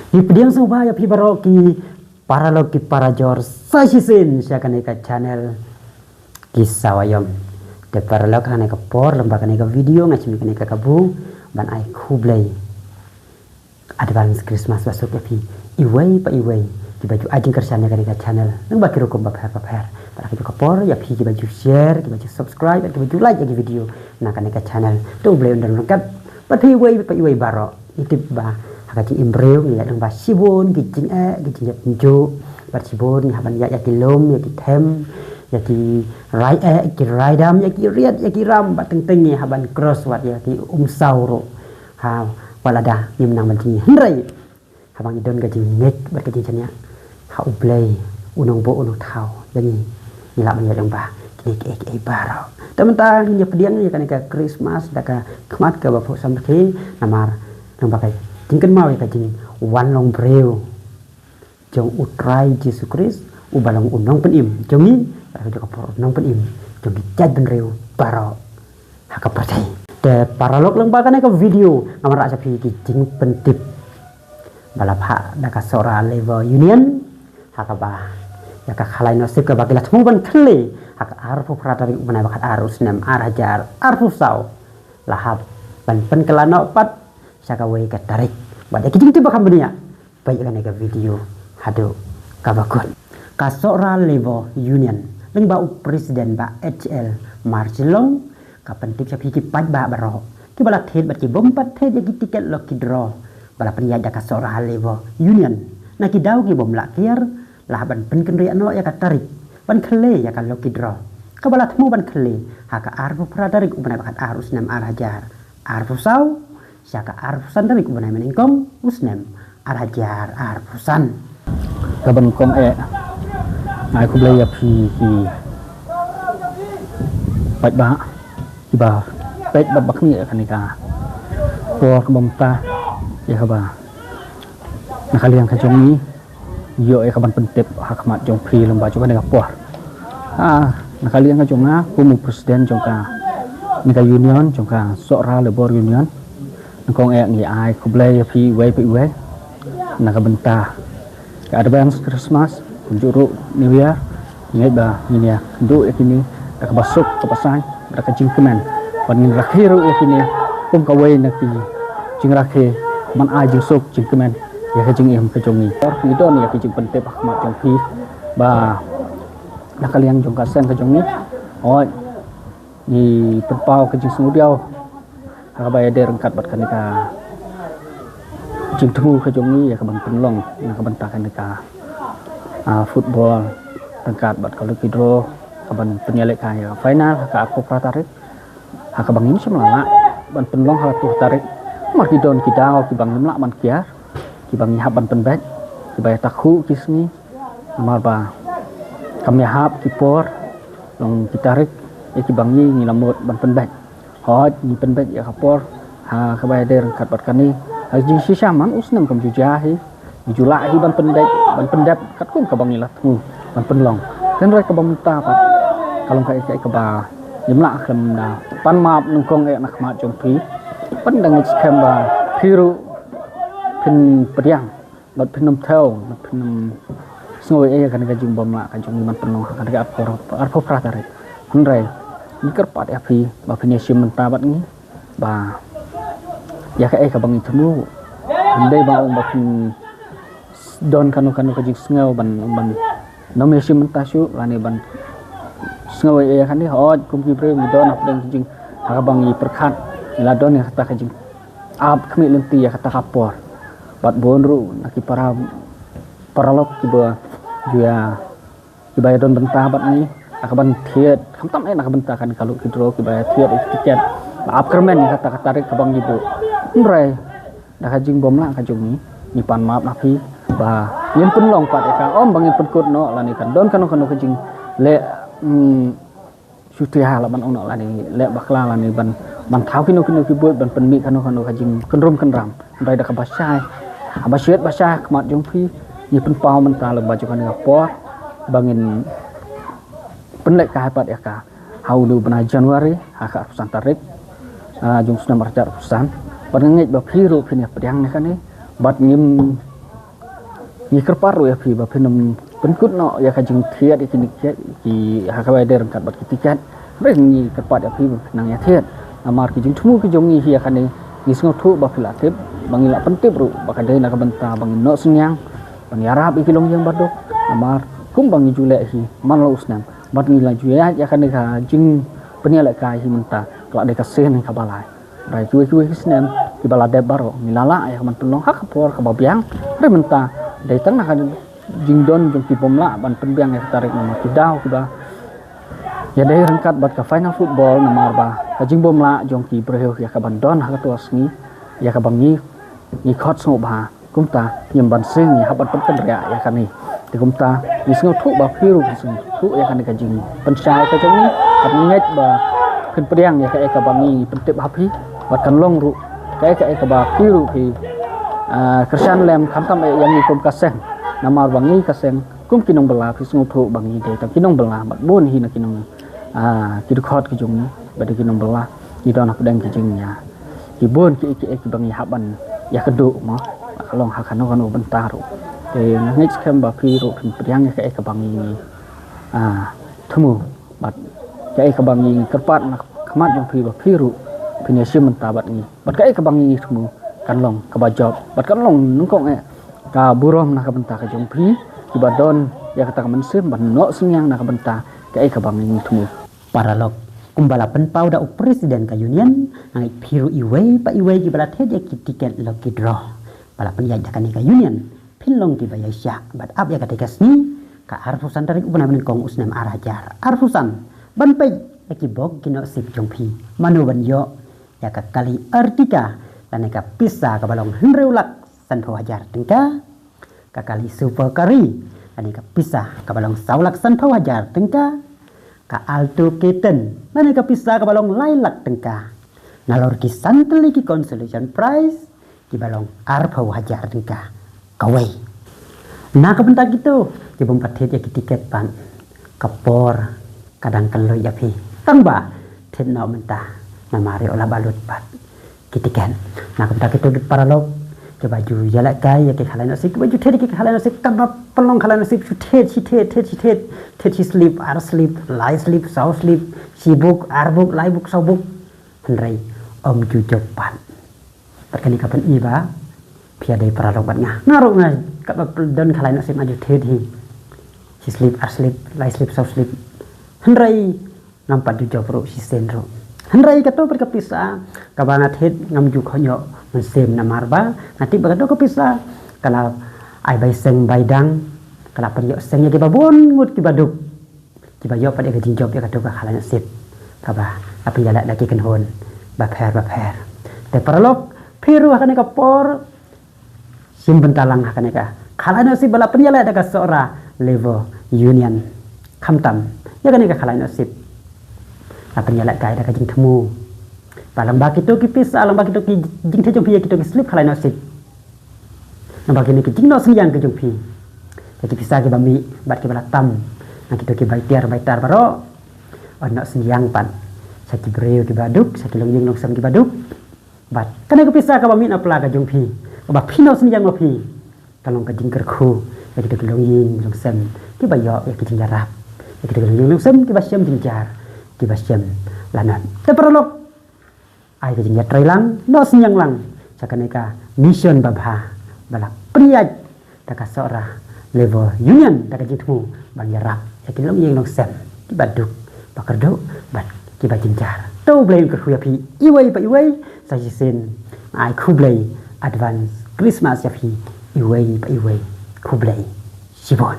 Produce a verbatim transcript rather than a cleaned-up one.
Ki pdiang sngewbha ïa phi baroh ki paralok ki parajor sa shisien sha kane ka channel Ki Sawa Ïong. Te paralok, ha kane ka por lem bad kane ka video nga shem ïa kane ka kabu ban ai khublei advance Christmas basuk ïa phi iwei pa iwei kiba ju ai jingkyrshan ïa kane ka channel, lem bad ki rukom bapher bapher. Bad ha kane ka por ïa phi kiba ju share, kiba ju subscribe bad kiba ju like ïa ki video na kane ka channel, to U Blei un don ryngkat bad phi iwei pa iwei baroh. Ngi tip ba ha ka jingim briew ngi ïaid lyngba shibun ki jingeh, ki jingïap jingjuh, bad shibun ngi hap ban ïaid ïa ki lum, ïa ki them, ïa ki rai eh, ki rai dam, ïa ki riat, ïa ki ram, bad teng teng ngi hap ban cross wat ïa ki umsaw ruh. Ha, wat lada ngim nang ban jingïa, hynrei haba ngi don ka jingngeit bad ka jingshaniah ha U Blei, u nongbuh u nongthaw ïa ngi, ngi lah ban ïaid lyngba kine kiei kiei baroh. Te mynta ngin ïa pdiang ïa kane ka Christmas da ka khmat kaba phuh samrkhie, namar lyngba ka jingkynmaw ïa ka jingwan long briew jong U Trai Jisu Khrist, uba long u nongpynim jong ngi, bad ka jong ka por u nongpynim jong ki jaitbynriew baroh ha ka pyrthei. Te paralok, lyngba kane ka video nga wanrah sha phi ki jingpyntip ba la phah da ka Sohra Labour Union, ha kaba ïa ka khalai Nohsip kaba ki la thmu ban khyllei ha ka arphew phra tarik u bnai ba khatar u snem ar hajar arphew saw, la hap ban pynkylla noh pat sha kawei ka tarik. Bad ïa ki jingtip ba kham bniah, peit ïa kane ka video haduh kaba kut. Ka Sohra Labour Union lyngba u president Bah H L Marjinlong ka pyntip sha phi ki paidbah baroh kiba la thied bad ki bym pat thied ïa ki tiket lucky draw ba la pynïaid da ka Sohra Labour Union. Na ki daw ki bym lah kiar, la hap ban pynkynriah noh ïa ka tarik ban khyllei ïa ka lucky draw kaba la thmu ban khyllei ha ka arphew phra tarik u bnai ba khatar u snem ar hajar arphew saw sha ka arphew san tarik u bnai ba nyngkong u snem ar hajar arphew san. Kaba nyngkong eh, nga ai khublei ïa phi ki paidbah kiba peit bad ba khmih ïa kane ka por kaba mynta, ïa kaba na ka liang ka jong ngi ïoh ïa ka ban pyntip ha khmat jong phi lyngba jong kane ka por. Ah, na ka liang ka jong nga kum u president jong kane ka union, jong ka Sohra Labour Union, nyngkong eh ngi ai khublei ïa phi iwei pa iwei na ka bynta ka advance Christmas, kumjuh ruh New Year. Ngeit ba ngin ïa kynduh ïa kine da kaba suk kaba saiñ, da ka jingkmen, ban ngin rakhe ruh ïa kine kum kawei na ki jingrakhe ban ai jingsuk jingkmen ïa ka jingim ka jong ngi. Ngi don ïa ka jingpyntip ha khmat jong phi ba na ka liang jong ka seng ka jong ngi, hooid, ngi pynpaw ka jingsngewdiaw ha kaba ïadei ryngkat bad kane ka jingthmu ka jong ngi ïa ka ban pynlong na ka bynta kane ka, ah, football ryngkat bad ka lucky draw, ka ban pynïalehkai ïa ka final ha ka arphew phra tarik, ha kaba ngim shym la lah ban pynlong ha kato ka tarik. Namar ki don ki daw kiba ngim lah ban kiar, kiba ngi hap ban pynbeit, kiba ïatakhuh ki sngi, namar ba kam ïa hap ki por, long ki tarik ïa kiba ngi, ngi la mut ban pynbeit. Hooid, ngi pynbeit ïa ka por ha kaba ïadei ryngkat bad kane. Ha jingshisha man u snem kam ju jia hi, ngi ju lah hi ban pynbeit, ban pyndep katkum kaba ngi la thmu ban pynlong. Hynrei kaba mynta pat ka long kaei kaei kaba ngim lah khlem da pan map nyngkong eh na khmat jong phi. Pan dang ngeit skhem ba phi ruh phin pdiang bad phin ym thew, bad phin ym sngew ei ei ïa kane ka jingbymlah ka jong ngi ban pynlong ha kane ka arphew, arphew phra tarik. Hynrei ngi kyrpad ïa phi ba phin ïashim bynta bad ngi ba ïa kaei kaba ngi thmu, ym dei ba ong ba phin don kano kano ka jingsngew ban, ban nym ïashim bynta shuh lane ban sngew ei ei ïa kane. Hooid, kum ki briew ngi don hapdeng ka jing, ha kaba ngi pyrkhat, ngi la don ïa kata ka jing ap khmih lynti ïa kata ka por. Bad bun ruh na ki para, paralok kiba ju ïa, kiba ïadon bynta bad ngi na ka ban thied, khamtam eh na ka bynta kane ka lucky draw, kiba ïa thied ïa ki tiket, ba ap kyrmen ïa kata ka tarik kaba ngi buh. Hynrei da ka jingbymlah ka jong ngi, ngi pan map na phi ba ngin pynlong pat ïa ka, ym ba ngin pynkut noh lane kan don kano kano ka jingleh, hmm, shutia la ban ong noh lane leh bakla lane ban, ban thaw kino kino ki buit, ban pynmih kano kano ka jingkynrum kynram. Hynrei da kaba shai, haba shet ba shai ha khmat jong phi, ngi pynpaw mynta lyngba jong kane ka por ba ngin pynlehkai pat ïa ka ha une u bnai January ha ka arphew san tarik, ah, jong u snem ar hajar arphew san. Bad nga ngeit ba phi ruh phin ïa pdiang na kane bad ngim Ngi kyrpad ruh ïa phi ba phin ym pynkut noh ïa ka jingthied ïa kine ki, ki ha kaba dei ryngkat bad ki tiket. Hynrei ngi kyrpad ïa phi ba phin nang ïathied. Namar ki jingthmu ki jong ngi hi ïa kane, ngi sngewthuh ba phi la tip, ba ngi la pyntip ruh ba ka dei na ka bynta ba ngin noh synñiang ban ïarap ïa ki longïing baduk. Namar kumba ngi ju leh hi man la u snem, bad ngi la ju ïaid ïa kane ka jingpynïalehkai hi mynta ka la dei ka sien kaba lai. Hynrei kiwei kiwei ki snem kiba la dep baroh ngi la lah ïa ka ban pynlong ha ka por kaba biang. Hynrei mynta dei tang na ka jingdon jong ki bym lah ban pynbiang ïa ka tarik namar ki daw kiba ïadei ryngkat bad ka final football, namar ba ka jingbymlah jong ki briew ïa ka ban don ha kato ka sngi ïa kaba ngi, ngi khot sngewbha. Kumta ngim ban seng ïa hap ban pynkynriah ïa kane. Te kumta ngi sngewthuh ba phi ruh phi sngewthuh ïa kane ka jingpynshai ka jong ngi. Bad ngi ngeit ba phin pdiang ïa kaei kaba ngi pyntip ha phi. Bad kan long ruh kaei kaei kaba phi ruh phi, ah, kyrshan lem khamtam eh ïa ngi kum ka seng. Namar ba ngi ka seng kum ki nongbylla phi sngewthuh ba ngi dei tang ki nongbylla bad bun hi na ki nong, ah, ki dkhot ki jong ngi ba dei ki nongbylla. Ngi don hapdeng ki jingñia. Ki bun kiei kiei kiba ngi hap ban ïakynduh mo. Ka long ha kano kano bynta ruh. Te nga ngeit skhem ba phi ruh phin pdiang ïa kaei kaba ngi, ah, thmu. Bad kaei kaba ngi kyrpad na khmat jong phi ba phi ruh phin ïashim bynta bad ngi. Bad kaei kaba ngi thmu kan long kaba jop. Bad kan long nyngkong eh ka burom na ka bynta ka jong phi kiba don ïa kata ka mynsiem ban noh synñiang na ka bynta kaei kaba ngi thmu. Paralok, kumba la pynpaw da u president ka union, nga ngeit phi ruh iwei pa iwei kiba la thied ïa ki tiket lucky draw ba la pynïaid da kane ka union, phin long kiba ïaishah bad ap ïa kata ka sngi, ka arphew san tarik u bnai ba nyngkong u snem ar hajar arphew san, ban peit ïa ki bok ki nusip jong phi, mano ban ïoh ïa ka kali Ertiga lane ka pisa kaba long hynriew lak sanphew hajar tyngka, ka kali Super Carry lane ka pisa kaba long saw lak sanphew hajar tyngka, ka Alto K ten lane ka pisa kaba long lai lak tyngka. Nalor ki san tylli ki consolation prize kiba long arphew hajar tyngka kawei. Na ka bynta kito ki bym pat thied ïa ki tiket pat, ka por ka dang kynloi ïa phi. Tang ba thied noh mynta namar ïoh la balut pat ki tiket. Na ka bynta kito ki paralok kiba ju ïalehkai ïa ki khalai nusip, kiba ju thied ïa ki khalai nusip, kaba pynlong khalai nusip shu thied, shi thied, thied, shi thied, thied shi slip, ar slip, lai slip, saw slip, shi buk, ar buk, lai buk, saw buk. Hynrei ym ju jop pat. Bad kane ka pyni ba phi ïadei paralok bad nga. Nga ruh nga kaba don khalai nusip nga ju thied hi. Shi slip, ar slip, lai slip, saw slip. Hynrei ngam pat ju jop ruh shisien ruh. Hynrei kato pat ka pisa kaba nga thied ngam ju khot ïoh mynsiem namar ba nga tip ba kato ka pisa ka la ai bai seng bai dang, ka la pynïoh seng ïa kiba bun ngut kiba duk, kiba ïoh pat ïa ka jingjop ïa kato ka khalai nusip kaba la pynïaleh da ki kynhun bapher bapher. Te paralok, phi ruh ha kane ka por shim bynta lang ha kane ka khalai nusip ba la pynïaleh da ka Sohra Labour Union. Khamtam ïa kane ka khalai nusip la pynïalehkai da ka jingthmu ba lyngba kito ki pisa, lyngba kito ki jingthied jong phi ïa kito ki slip khalai nusip, lyngba kine ki jingnoh synñiang ki jong phi, ïa ki pisa kiba mih bad kiba la tam na kito ki bai tiar bai tar baroh, yn noh synñiang pat sha ki briew kiba duk, sha ki longïing longsem kiba duk. Bad kane ka pisa kaba mih na pla ka jong phi, kaba phi noh synñiang ma phi, ka long ka jingkyrkhu ïa kito ki longïing longsem kiba ïoh ïa ki jingïarap, ïa kito ki longïing longsem kiba shem jynjar, kiba shem lanot. Te paralok, ai ka jingïatreilang, noh synñiang lang sha kane ka mission babha ba la pynïaid da ka Sohra Labour Union da ka jingthmu ban ïarap ïa ki longïing longsem kiba duk, ba kyrduh bad kiba jynjar. To U Blei un kyrkhu ïa phi iwei pa iwei. Sa shisien ai khublei, advance Christmas ïa phi iwei pa iwei. Khublei shibun.